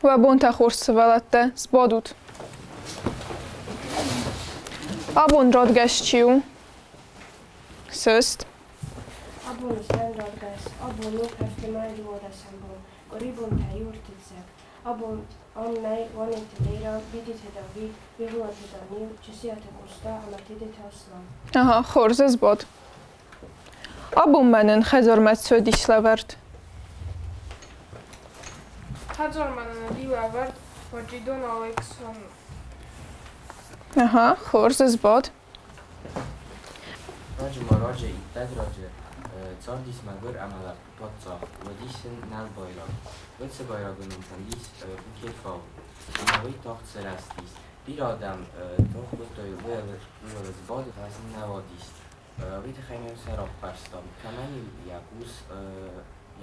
Уӕ бонтӕ хорз, сывӕллӕттӕ, сбадут. Абон радгӕс чи у? Сыст. Абон уыдзӕн радгӕс. Абон у ӕртымӕй дыууадӕсӕм бон. Къуыри бонтӕ иу ӕртыццӕг. Абон ам нӕй Уанеты Лейла, Бидиты Давид, Бигъуылаты Данил, Чысиаты Къоста ӕмӕ Тедеты Аслан. Ага, хорз, сбад. Абон мӕнӕн хӕдзармӕ цӕдис лӕвӕрд. Хӕдзармӕ нын уыди лӕвӕрд Уаджидон Алексон. Ага, хорз, сбад. Раджы ма раджы, иттӕг раджы цардис мӕгуыр ӕмӕ лӕппу паддзах, уыдис ын нӕл байраг. Уыцы байрагы ном фӕндис Букефал, ӕмӕ уый тагъд сырӕзтис. Бирӕ адӕм тох кодтой уӕлӕсбады, фӕлӕ сын нӕ уадис. Уый тыххӕй ма-иу сӕ раппӕрстам. Кӕмӕн-иу йӕ къус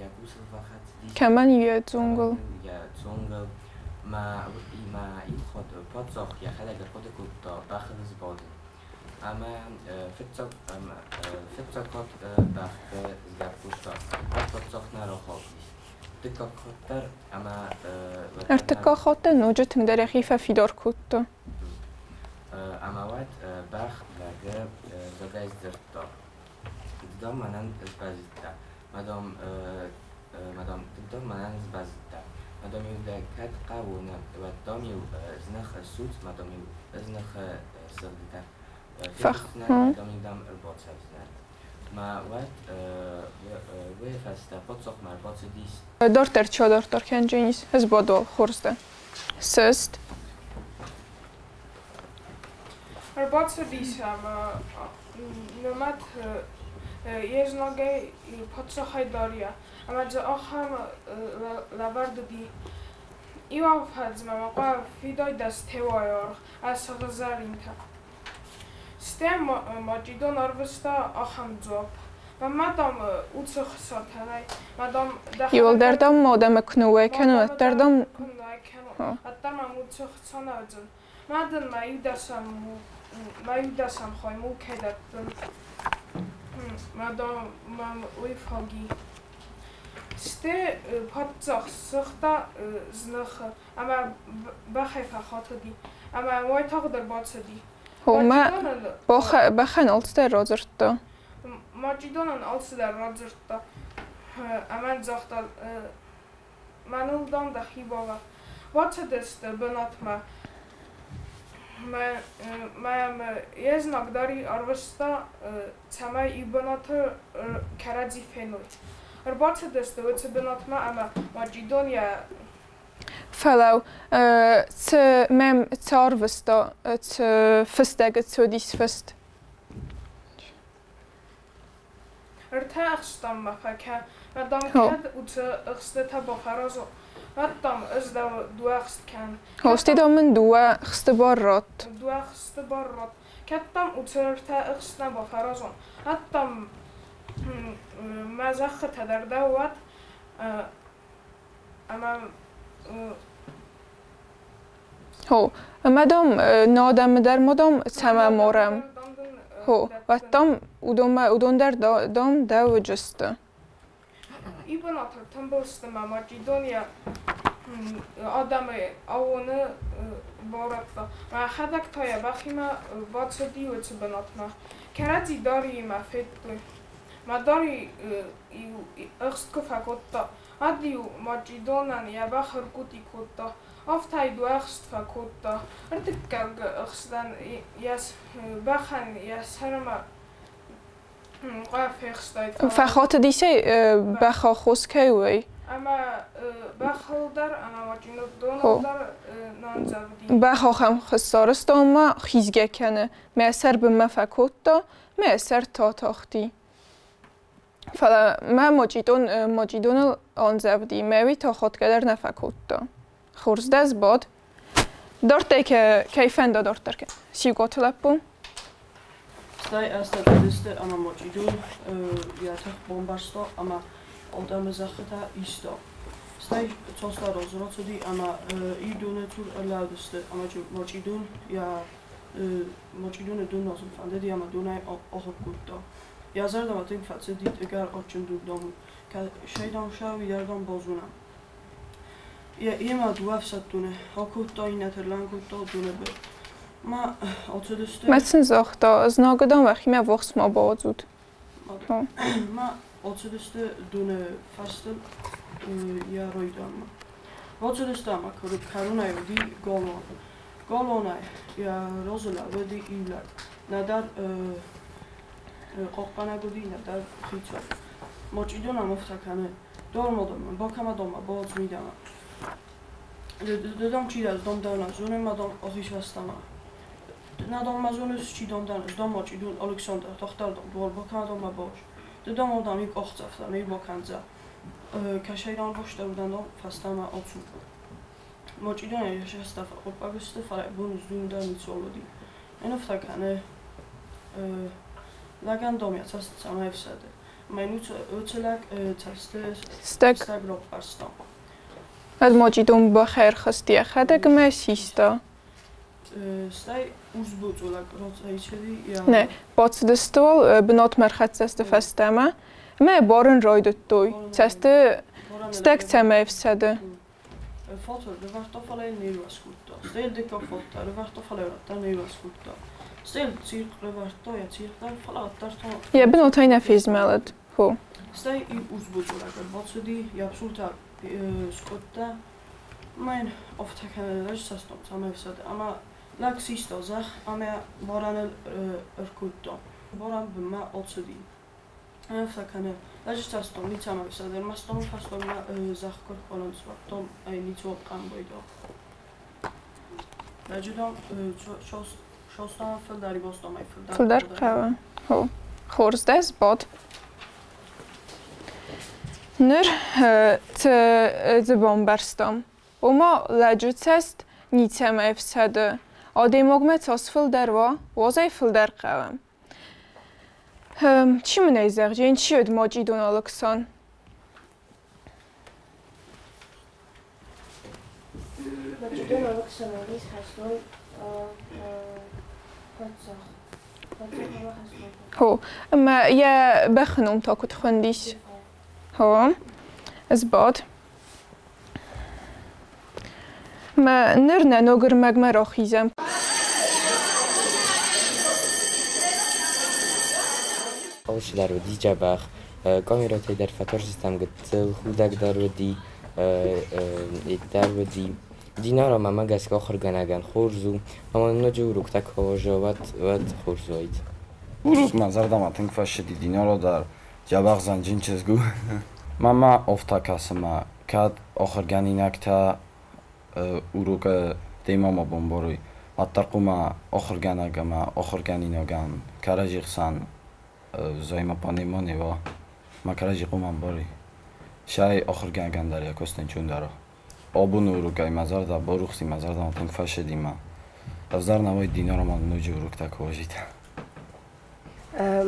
йӕ къусыл фӕхӕцыдис, Кӕмӕн-иу йӕ цонгыл. кӕмӕн-иу йӕ цонгыл. Мӕ, мӕ иу хатт паддзах йӕхӕдӕг ӕрхъуыды кодта бӕхыл сбадын. Ӕмӕ фыццаг, фыццаг хатт бӕхты сгӕпп кодта, уӕд паддзах нӕ рахаудис. Дыккаг хатт дӕр ӕмӕ Ӕртыккаг хатт дӕр ноджы тынгдӕр йӕхи фӕфидар кодта. Ӕмӕ уӕд бӕх лӕгы зӕгӕй сдзырдта: Ды дам мӕнӕн сбӕззыдтӕ, мадам, мадам, ды дам мӕнӕн сбӕззыдтӕ. Мадам-иу дӕ кӕд хъӕуы, уӕд дам-иу зныхы судз, мадам-иу ызныхы сыгъдытӕ фехсдзынӕ, мадам-иу дӕм ӕрбацӕудзынӕ. Мӕ уӕд уый фӕстӕ паддзахмӕ ӕрбацыдис. Дарддӕр чи адарддӕр кӕнджынис, ӕз бадуал, хорз дӕ. Сыст. Ӕрбацыдис ӕмӕ нымӕт йе знагӕй паддзахӕй дарья, ӕмӕ дзы ахӕм лӕвӕрд уыди: Иу афӕдзмӕ мӕ хъуамӕ фидай дӕс теуайы аргъ, ӕ сыгъзӕринтӕ. Стӕй Мачъидон арвыста ахӕм дзуапп: Мӕнмӕ, дам, уыцы хцатӕ нӕй, мӕ, дам, дӕхӕдӕг Иуылдӕр, дам, ма адӕмы куы ныууӕй кӕнон, уӕддӕр, дам, куы ныууӕй кӕнон, уӕддӕр мӕм уыцы хца нӕ уыдзӕн. Мӕ дын мӕ иу дӕсӕм хай мулкӕй дӕттын, мӕ, дам, мӕм уый фаг и. Стӕй паддзах ссыгъта зныхы ӕмӕ бӕхӕй фӕхатыди, ӕмӕ уайтагъд ӕрбацыди. Хомӕ бӕхӕн алцыдӕр радзырдта. Мачъидонӕн алцыдӕр радзырдта ӕмӕ загъта: Мӕныл, дам, дӕхи бавӕр. Бацыдысты бынатмӕ. Мӕм йе знаг дӕр арвыста, цӕмӕй иу бынаты кӕрӕдзи феной. Ӕрбацыдысты уыцы бынатмӕ ӕмӕ Мачъидон йӕ Фӕлӕ цы мӕм цы арвыста, цы фыстӕг цы уыдис фыст? Ӕртӕ ӕхстам ма фӕкӕ, мӕ дам кӕд уыцы ӕхстытӕ бафӕразон, уӕд дам ӕз дӕу дыууӕ ӕхст кӕн. Хости дам мын дыууӕ хсты бар ратт. Дыууӕ хсты бар ратт. Кӕд дам уыцы ӕртӕ ӕхст нӕ бафӕразон, уӕд дам мӕ зӕххытӕ дӕр дӕу уӕд ӕмӕ Хо, ӕмӕ дам нӕ адӕмы дӕр ма дам цӕмӕ марӕм. Хо, уӕд дам уыдонмӕ уыдон дӕр дам дӕ уыджысты. Ибонатор тымбылсты ӕмӕ Македония адӕмы аууоны баурадта. Мӕхӕдӕг та йӕ бӕхимӕ бацыди уыцы бынатмӕ. Кӕрӕдзи Дариимӕ федтой. Мӕ Дари-иу ӕхст куы фӕкодта, уӕд-иу Мачъидонӕн йӕ бӕх ӕркъути кодта, афтӕ ӕхст фӕкодта. Ӕртыккаг ӕхстӕн йӕ бӕхӕн йӕ сӕрмӕ къӕ фехстаид. Фӕхатыдисӕй бӕхаххос кӕй у, уый. Ӕмӕ бӕхыл дӕр ӕмӕ Мачъидоныл дӕр нандзӕвди. Бӕх ахӕм хыссарыстонмӕ хизгӕ кӕны, мӕ сӕр бынмӕ фӕкодта, мӕ сӕр та тахти. Фӕлӕ мӕ Мочъидоныл андзӕвди, мӕ уый та хатгӕ дӕр нӕ фӕкодта. Хорз дӕ сбад. Дарддӕр кӕй фӕнда дарддӕр Сиукъаты лӕппу. Стӕй ӕрцыдысты ӕмӕ Мочъидон йӕ тых бамбӕрста ӕмӕ адӕмы зӕххытӕ иста. Стӕй цасдӕр азы рацыди ӕмӕ Ирдоны цур ӕрлӕууыдысты ӕмӕ Мочъидон йӕ Мочъидоны дон нуазын фӕндыди ӕмӕ донӕй ахуыр кодта. Йӕ зӕрдӕмӕ тынг фӕцыди тъыгӕр адджын дурдам, кӕсӕй дам сӕ уый дӕр дам базонӕм. Йемӕ дыууӕ ӕфсӕддоны акодта, иннӕты ӕрлӕууын кодта доны был. Ма ацыдысты. Мӕ сын загъта, знагы, дам, уӕхимӕ ввахс ма бауадзут. Ма ацыдысты доны фӕрстыл йӕ райдианмӕ. Бацыдысты ӕмӕ кӕронӕй уыди галуан. Галуанӕй йӕ разы лӕууыди иу лӕг. Нӕдӕр хъахъхъӕнӕг уыди, нӕдӕр хицау. Мачъидон ӕм афтӕ кӕны: Дормадон мын бакӕ мӕ донмӕ, бауадз мидӕмӕ. Ды, дам, чи дӕ, ӕз, дам, дӕу нӕ зонын, мӕ, дам, ахиз фӕстӕмӕ. Нӕ, дам, мӕ зоныс, чи, дам, дӕн, ӕз, дам, Мачъидон Алыксандр, тагъддӕр, дам, дуар бакӕ мӕ донмӕ бауадз. Ды, дам, уырдӕм иу къахдзӕф дӕр не рбакӕндзӕ. Кӕсӕй, дам, ӕрбастӕуыдӕн, дам, фӕстӕмӕ ацу. Мачъидонӕй йӕ сӕстӕ фӕхъоппӕг сты, фӕлӕ бон уыздун дӕр ницуал уыди. Йе ныфтӕ кӕны, лӕгӕн, дам, йӕ цӕст цӕмӕй ӕфсӕды. Ӕмӕ йын уыцы лӕг цӕсты Стӕг стӕг раппӕрста. Ӕз Мачъидон бӕхӕй ӕрхызт йӕхӕдӕг ӕмӕ систа. Стӕй урсбоцъо лӕг рацӕйцыди йӕ Нӕ, бацыдысты уал бынатмӕ ӕрхӕццӕ сты фӕстӕмӕ ӕмӕ барын райдыдтой. Цӕсты стӕг цӕмӕй ӕфсӕды. Фат ӕрӕвӕрдта, фӕлӕ йыл не рвӕз кодта. Стӕй йыл дыккаг фат дӕр ӕрӕвӕрдта, фӕлӕ уӕддӕр не рвӕз кодта. Стӕй йыл цирхъ ӕрӕвӕрдта, йӕ цирхъ дӕр, фӕлӕ уӕддӕр та Йӕ бынатӕй нӕ фезмӕлыд. Хо. Стӕй иу урсбоцъо лӕг ӕрбацыди, йӕ псултӕ скъуыдта ӕмӕ йын афтӕ кӕны: Ӕз цӕстом цӕмӕй ӕфсӕды. Ӕмӕ лӕг систа зӕхх ӕмӕ барӕныл ӕркодта. Барӕн бынмӕ ацыди. Афтӕ кӕны: Ӕз цӕстом ницӕмӕ ӕфсӕды, ӕрмӕст дам фӕстагмӕ зӕхх куы ркъуырынц, уӕд, дам, ӕй ницыуал къӕм байдагъ. Лӕджы, дам, Сослан фылдӕр ивостомӕй фылдӕр Фылдӕр хъӕуы. Хо. Хорз дӕ сбад. Ныр цы бамбӕрстам? Ома лӕджы цӕст ницӕмӕ ӕфсӕды. Адӕймагмӕ цас фылдӕр уа, уазӕй фылдӕр хъӕуы. Чи мын ӕй зӕгъдзӕн, чи уыд Мачъидон Алыксан? Мачъидон Алыксан уыдис хӕстон паддзах. Паддзах ӕмӕ хӕстон. Хо, ӕмӕ йӕ бӕхы ном та куыд хуындис? Хо, сбад. Мӕ ныр нӕ ног ӕрмӕгмӕ рахизӕм. Алчидӕр уыди дзӕбӕх. Къамерӕтӕй дӕр фӕтӕрсдзыстӕм гыццыл, худӕг дӕр уыди, дӕр уыди. Динара мӕмӕ гӕсгӕ ахуыргӕнӕгӕн хорз у, ӕмӕ ноджы уроктӕ куы ауаза, уӕд, уӕд хорз уаид. Урок мӕ зӕрдӕмӕ тынг фӕцыди, Динара дӕр дзӕбӕх зӕнджын чызг у. Мӕнмӕ афтӕ кӕсы мӕ, кӕд ахуыргӕнинӕгтӕ урокы темӕ ма бамбарой, уӕддӕр хъуамӕ ахуыргӕнӕг ӕмӕ ахуыргӕнинагӕн кӕрӕдзи хсӕн взаимопонимание уа, ма кӕрӕдзи хъуамӕ ӕмбарой. Сӕй ахуыргӕнӕгӕн дӕр йӕ куыст ӕнцондӕр у. Абоны урокӕй мӕ зӕрдӕ барухс и, мӕ зӕрдӕмӕ тынг фӕцыди мӕ ӕвзӕр нӕ уаид Динара ма ноджы уроктӕ куы уазид.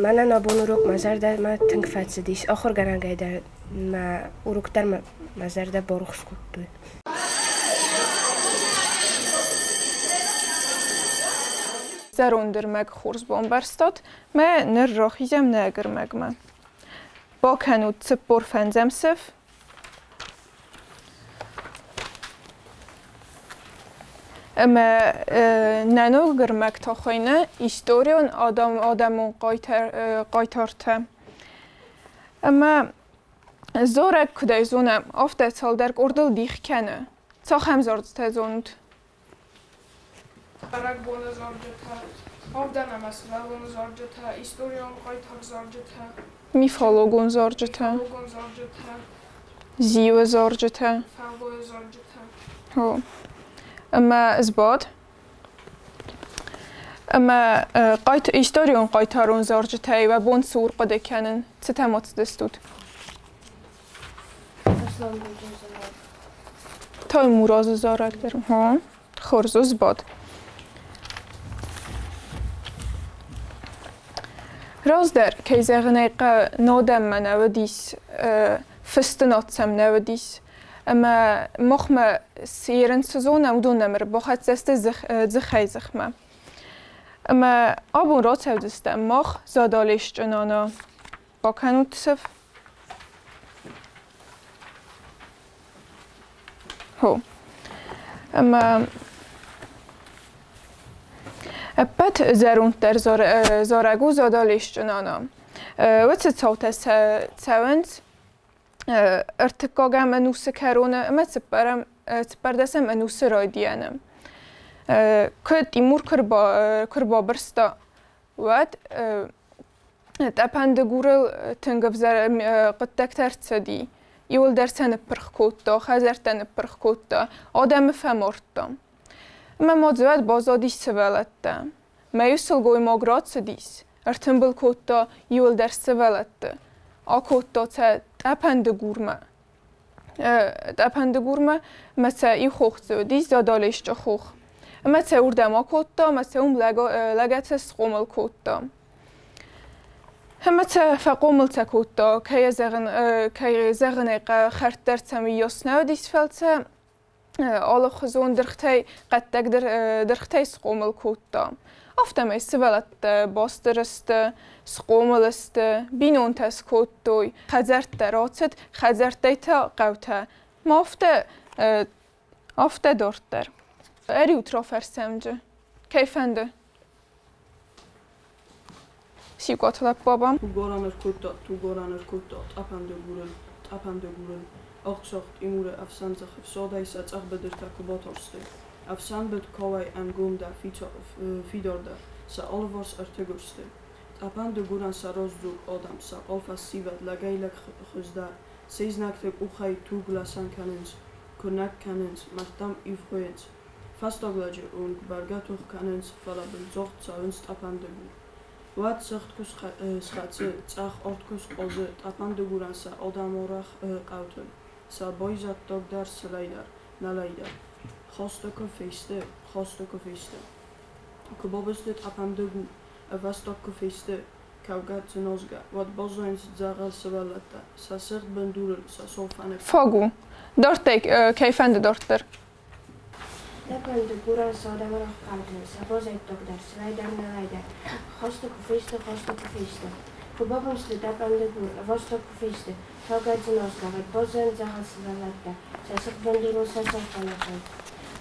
Мӕнӕн абон урок мӕ зӕрдӕмӕ тынг фӕцыдис. Ахуыргӕнӕгӕй дӕр мӕ урок дӕр мӕ зӕрдӕ барухс кодтой. Зӕронд ӕрмӕг хорз бамбӕрстат, мӕ ныр рахизӕм нӕ ӕрмӕгмӕ. Бакӕнут 45-ӕм сыф. Ӕмӕ нӕ ног ӕрмӕг та хуыйны историон адӕмон хъайтартӕ. Ӕмӕ зарӕг куыдӕй зонӕм, афтӕ цалдӕр къордыл дих кӕны. Цахӕм зарджытӕ зонут? Бӕрӕгбоны зарджытӕ, авдӕн ӕмӕ сывӕллоны зарджытӕ, историон хъайтар зарджытӕ, Мифологон зарджытӕ, мифологон зарджытӕ, зиуы зарджытӕ. Фӕллойы зарджытӕ. О. Ӕмӕ сбад. Ӕмӕ историон хъайтарон зарджытӕй уӕ бон цы у ӕрхъуыды кӕнын? Цытӕ ма цыдыстут? Асланбеджы зарӕг. Таймуразы зарӕг дӕр. Хорз у, сбад. Раздӕр, кӕй зӕгъын ӕй хъӕуы, нодӕммӕ нӕ уыдис, фыстынад сӕм нӕ уыдис. Ӕмӕ махмӕ цы ерын цы зонӕм, уыдон нӕм ӕрбахӕццӕ сты дзыхӕй дзыхмӕ. Ӕмӕ абон рацӕудзыстӕм мах Задалесчъы нана. Бакӕнут сыф. Хо. Ӕмӕ ӕппӕт зӕронддӕр зарӕг у Задалесчы нана. Уыцы цаутӕ цӕуынц ӕртыккӕгӕм ӕнусы кӕроны ӕмӕ цыппӕрдӕсӕм ӕнусы райдианы. Куы Тимур куы рбабырста, уӕд тъӕпӕн Дыгурыл тынг ӕвзӕр хъуыддӕгтӕ ӕрцыди. Иуылдӕр сӕ ныппырх кодта, хӕдзӕрттӕ ныппырх кодта, адӕмы фӕмардта. Ӕмӕ ма дзы уӕд баззадис сывӕллӕттӕ. Мӕ иу сылгоймаг рацыдис, ӕртымбыл кодта иуылдӕр сывӕллӕтты, акодта сӕ тъӕпӕн Дыгурмӕ. Тъӕпӕн Дыгурмӕ ӕмӕ сӕ иу хох дзы уыдис, Задалесчы хох. Ӕмӕ сӕ уырдӕм акодта ӕмӕ сӕ уым лӕгӕты схъомыл кодта. Ӕмӕ сӕ фӕхъомыл сӕ кодта, кӕй зӕгъын ӕй хъӕуы, хӕрд дӕр сӕм уыйас нӕ уыдис, фӕлӕ сӕ алыхуызон дыргътӕй, хъӕддаг дыргътӕй схъомыл кодта. Афтӕмӕй сывӕллӕттӕ бастыр сты, схъомыл сты, бинонтӕ скодтой, хӕдзӕрттӕ рацыд, хӕдзӕрттӕй та хъӕутӕ. Ма афтӕ дарддӕр. Ӕриут рафӕрсӕмджы. Кӕй фӕнды? Сиукъаты лӕппу Тугоран ӕркодта, тугоран ӕркодта, тъӕпӕн Дыгурыл, тъӕпӕн Дыгурыл. Ӕхсӕх Тимуры ӕфсӕндзых ӕфсадӕй сӕ цъӕх быдыртӕ куы батарстой. Ӕфсӕнбыд кауӕй ӕнгомдӕр, фидардӕр, сӕ алыварс ӕртыгуыр сты. Тъӕпӕн Дыгурӕн сӕ раздзог адӕм, сӕ хъал фӕсивӕд лӕгӕй-лӕг хуыздӕр, се знӕгты къухӕй туг лӕсӕн кӕнынц, куынӕг кӕнынц, мӕрдтӕм ивгъуыйынц. Фӕстаг лӕджы онг бӕргӕ тох кӕнынц, фӕлӕ бындзагъд цӕуынц Тъӕпӕн Дыгур. Уӕд сыгъд куы схӕцы, цъӕх арт куы схъазы Тъӕпӕн Дыгурӕн сӕ адӕмарӕх хъӕутыл, сӕ байзӕддаг дӕр сылӕй дӕр, нӕлӕй дӕр. Хасты куы фесты, хасты куы фесты. Куы бабызты Тъӕпӕн Дыгур, ӕвӕстаг куы фесты, кӕугӕ дзыназгӕ, уӕд баззайынц дзӕгъӕл сывӕллӕттӕ, сӕ сыгъд бындурыл, сӕ сау фӕнык. Фаг у. Дарддӕр кӕй фӕнды дарддӕр? Тъӕпӕн Дыгурӕн сӕ адӕмарӕх хъӕутыл, сӕ байзӕддаг дӕр сылӕй дӕр, нӕлӕй дӕр. Хасты куы фесты, хасты куы фесты. Куы бабын сты Тъӕпӕн Дыгур, ӕвӕстаг куы фесты, кӕугӕ дзыназгӕ, уӕд баззайынц дзӕгъӕл сывӕллӕттӕ, сӕ сыгъд бындурыл, сӕ сау фӕныкыл.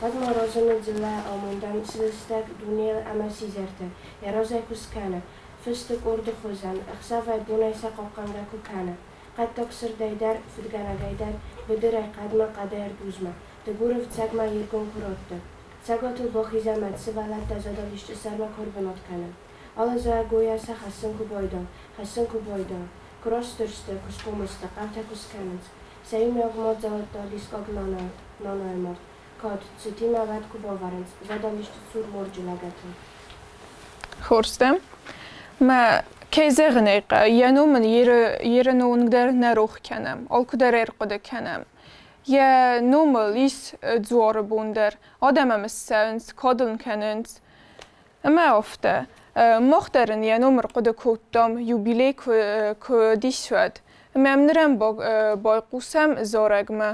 Уӕд ма разыны дзыллӕ амондӕн сылыстӕг дунейыл ӕмӕ сидзӕртӕ, йӕ разӕй куы скӕны, фысты къорды хуызӕн, ӕхсӕвӕй-бонӕй сӕ хъахъхъӕнгӕ куы кӕны. Хъӕддаг сырдӕй дӕр, фыдгӕнӕгӕй дӕр, быдырӕй хъӕдмӕ, хъӕдӕй ӕрдузмӕ, Дыгуры фцӕгмӕ йе ргом куы радты. Цӕгатыл бахизӕм ӕд сывӕллӕттӕ Задалисчы сӕрмӕ куы ӕрбынат кӕны. Алы зайӕгойӕ сӕ хӕссын куы байдайы, хӕссын куы байдайы. Куы растыр сты, куы схъомыл сты, хъӕутӕ куы скӕнынц. Сӕ иумиаг мадзӕлттӕ Лискъаг нанайы мард, кад, цытимӕ уӕд куы бавӕрынц Задалисчы цур морджы лӕгӕты. Хорз дӕ. Мӕ кӕй зӕгъын ӕй хъӕуы, йӕ ном ын ерыны онг дӕр нӕ рох кӕнӕм, алкуыдӕр ӕрхъуыды кӕнӕм. Йӕ номыл ис дзуары бон дӕр, адӕм ӕм ссӕуынц, кад ын кӕнынц. Ӕмӕ афтӕ. Мах дӕр ын йӕ ном ӕрхъуыды кодтам, юбилей куы уыдис, уӕд. Ӕмӕ йӕм нырӕн байхъусӕм зарӕгмӕ.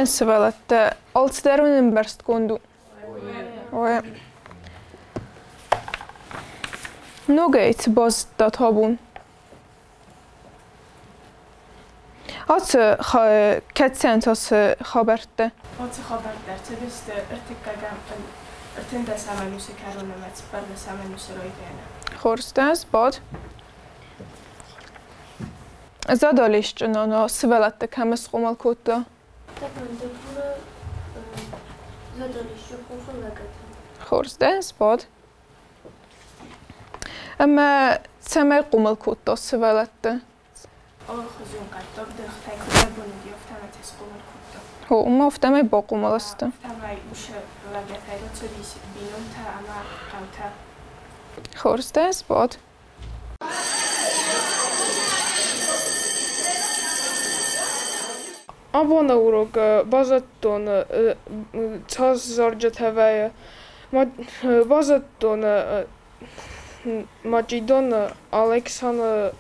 Уымӕн, сывӕллӕттӕ, алцыдӕр уын ӕмбӕрстгонд у? Ой. Ногӕй цы базыдтат абон? Ацы кӕд цӕуынц ацы хабӕрттӕ? Ацы хабӕрттӕ ӕрцыдысты ӕртыккӕгӕм ӕртындӕсӕм ӕнусы кӕрон ӕмӕ цыппӕрдӕсӕм ӕнусы райдианы. Хорз дӕ, сбад. Задалисчы нана сывӕллӕтты кӕм схъомыл кодта? Тапантапуры Задалисчы хохы лӕгӕты. Хорз дӕ, сбад. Ӕмӕ цӕмӕй хъомыл кодта сывӕллӕтты? Алыхуызон хъӕддаг дыргътӕй куыд ӕрбон уыди, афтӕмӕй сӕ схъомыл кодта. О, уымӕ афтӕмӕй бахъомыл сты. Афтӕмӕй усы лӕгӕтӕй рацыдис бинонтӕ ӕмӕ хъӕутӕ. Хорз дӕ, сбад. Абоны урок базыдтон, цас зарджытӕ вӕййы. Базыдтон Мачъидоны Алексаны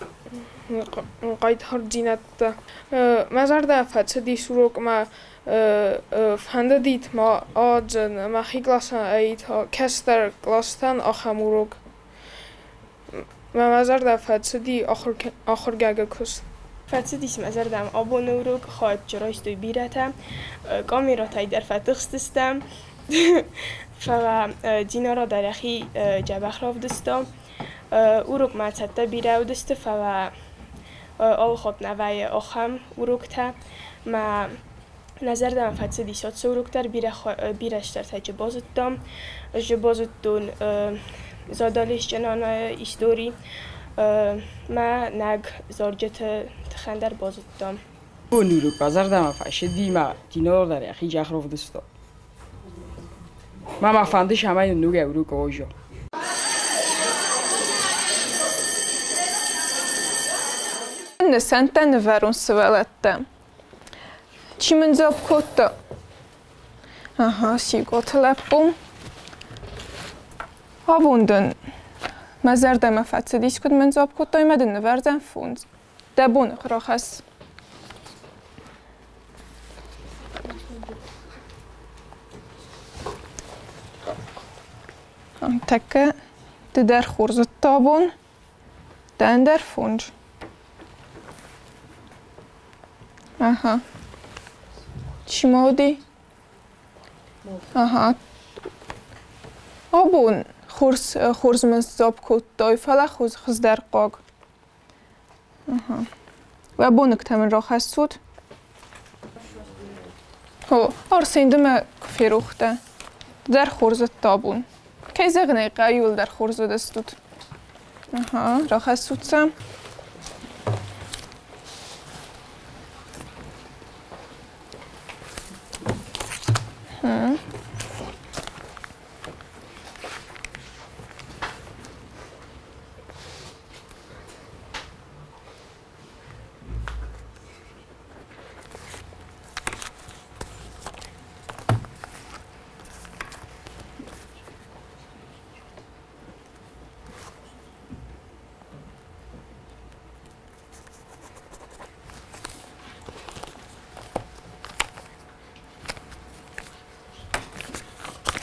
хъайтардзинӕдтӕ. Мӕ зӕрдӕ фӕцыдис урокмӕ, фӕндыдит ма ауадзын мӕхи къласӕн ӕви та кӕстӕр къластӕн ахӕм урок. Мӕ зӕрдӕ фӕцыди ахуыргӕнӕджы куыст. Фӕцыдис мӕ зӕрдӕмӕ абоны урок, хайад райстой бирӕтӕ, камерӕтӕй дӕр фӕтыхстыстӕм, фӕлӕ Динара дӕр йӕхи дзӕбӕх равдыста. Урокмӕ цӕттӕ бирӕ уыдысты, фӕлӕ алыхатт нӕ вӕййы ахӕм уроктӕ. Мӕ нӕ зӕрдӕмӕ фӕцыдис ацы урок дӕр, бирӕ стӕртӕджы базыдтам. Ӕз базыдтон Задалесчы нанайы истори, мӕ нӕг зарджыты тыххӕн дӕр базыдтам. Урок мӕ зӕрдӕмӕ фӕцыди, мӕ Динара дӕр йӕхи дзӕбӕх равдыста. Мӕ ма фӕнды, цӕмӕй нын ногӕй урок ауадза. Нысӕнттӕ нывӕрон сывӕллӕттӕ. Чи мын дзуапп кодта? Ага, Сиготы лӕппу. Абон дын мӕ зӕрдӕмӕ фӕцыдис, куыд мын дзуапп кодтай, мӕ дын нывӕрдзӕн фондз. Дӕ боны рахӕсс. Тӕккӕ ды дӕр хорз уыдтӕ абон, дӕ ӕндӕр фондз. Ага. Чи ма уыди? Ага. Абон хорз, хорз мын сдзуапп кодтай, фӕлӕ хуыздӕр хъуаг. Ага. Уӕ боныгтӕ мын рахӕссут. О, Арсен, ды мӕ куы ферох дӕ. Ды дӕр хорз уыдтӕ абон. Кӕй зӕгъын ӕй хъӕуы, иууылдӕр хорз уыдыстут. Ага, рахӕссут сӕ.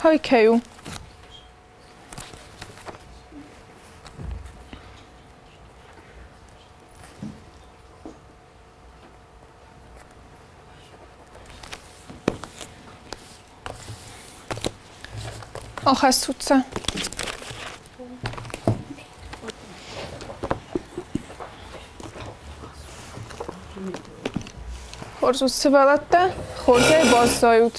Хай кӕй у? Ахӕссут сӕ. Хорз ут, сывӕллӕттӕ, хорзӕй баззайут.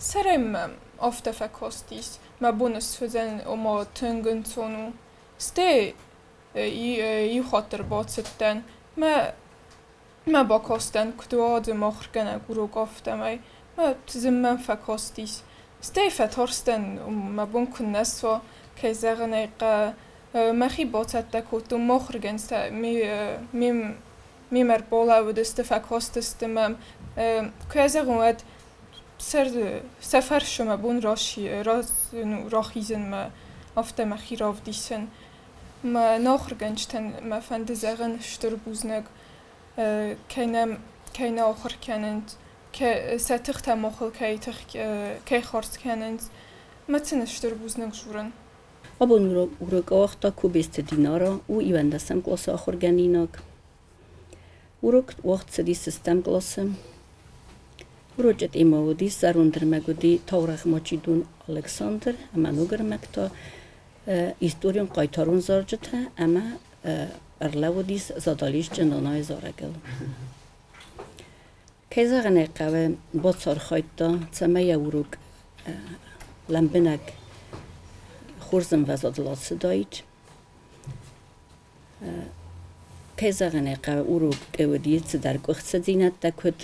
Сӕрӕй мӕм афтӕ фӕкастис, мӕ бон ссудзӕн, ома тынг ӕнцон у. Стӕй иу хатт ӕрбацыдтӕн, мӕ бакастӕн, куыд уадзы мӕ ахуыргӕнӕг урок, афтӕмӕй. Мӕ зын мӕм фӕкастис. Стӕй фӕтарстӕн, мӕ бон куыннӕ суа, кӕй зӕгъын ӕй хъӕуы. Мӕхи бацӕттӕ кодтон, мӕ ахуыргӕнджытӕ мемӕ ӕрбалӕууыдысты, фӕкастысты мӕм. Куы йӕ зӕгъон, уӕд Сӕ фӕрсы мӕ бон рахизын мӕ, афтӕ мӕхи равдисын. Мӕ ахуыргӕнджытӕн мӕ фӕнды зӕгъын стыр бузныг, кӕй нӕ ахуыр кӕнынц, сӕ тыхтӕ махыл кӕй хардз кӕнынц. Мӕ сын стыр бузныг дзурын. Абон урок ауагъта Кобесты Динара, у иуӕндӕсӕм къласы ахуыргӕнинаг. Урок уагъд цыдис ӕстӕм къласы. Урочы темӕ уыдис зӕронд ӕрмӕг уыди таурӕгъ Мачидон Александр ӕмӕ ног ӕрмӕг та историон хъайтарон зарджытӕ ӕмӕ ӕрлӕууыдис Задалисчы Нанайы зарӕгыл. Кӕй зӕгъын ӕй хъӕуы, бацархайдта, цӕмӕй йӕ урок лӕмбынӕг хорз ӕмвӕзадыл ацыдаид. Кӕй зӕгъын ӕй хъӕуы, урок уыди цыдӕр къуыхцыдзинӕдтӕ, куыд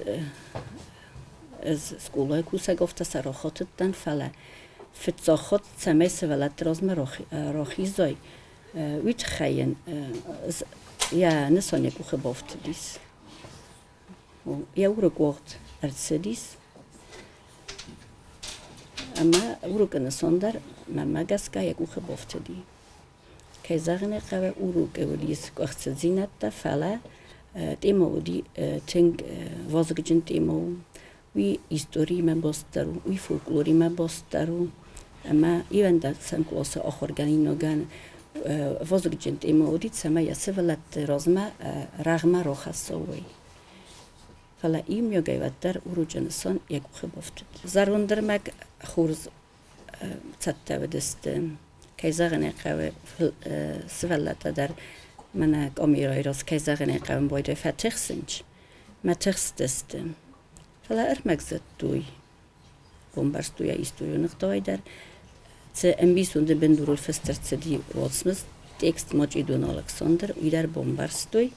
ӕз скъолайы кусӕг, афтӕ сӕ рахатыдтӕн, фӕлӕ фыццаг хатт цӕмӕй сывӕллӕтты размӕ рахизай, уый тыххӕй йын йӕ нысан йӕ къухы бафтыдис. Йӕ урок уагъд ӕрцыдис, ӕмӕ урокы нысан дӕр мӕнмӕ гӕсгӕ йӕ къухы бафтыди. Кӕй зӕгъын ӕй хъӕуы, урокы уыдис къуыхцыдзинӕдтӕ, фӕлӕ темӕ уыди тынг вазыгджын темӕ у. Уый историимӕ баст дӕр у, уый фольклоримӕ баст дӕр у. Ӕмӕ иуӕндӕсӕм къласы ахуыргӕнинагӕн вазыгджын темӕ уыди, цӕмӕй йӕ сывӕллӕтты размӕ рӕгъмӕ рахӕссой. Фӕлӕ иумиагӕй уӕддӕр урочы нысан йӕ къухы бафтыд. Зӕронд ӕрмӕг хорз цӕттӕ уыдысты. Кӕй зӕгъын ӕй хъӕуы, сывӕллӕттӕ дӕр мӕнӕ камерӕйы раз, кӕй зӕгъын ӕй хъӕуы, байдой фӕтыхсынц, мӕ тыхстысты. Фӕлӕ ӕрмӕг зыдтой, бамбӕрстой йӕ историон ӕгъдауӕй дӕр. Цы ӕмбисонды бындурыл фыст ӕрцыди уацмыс, текст Мачъидон Алыксандр, уый дӕр бамбӕрстой.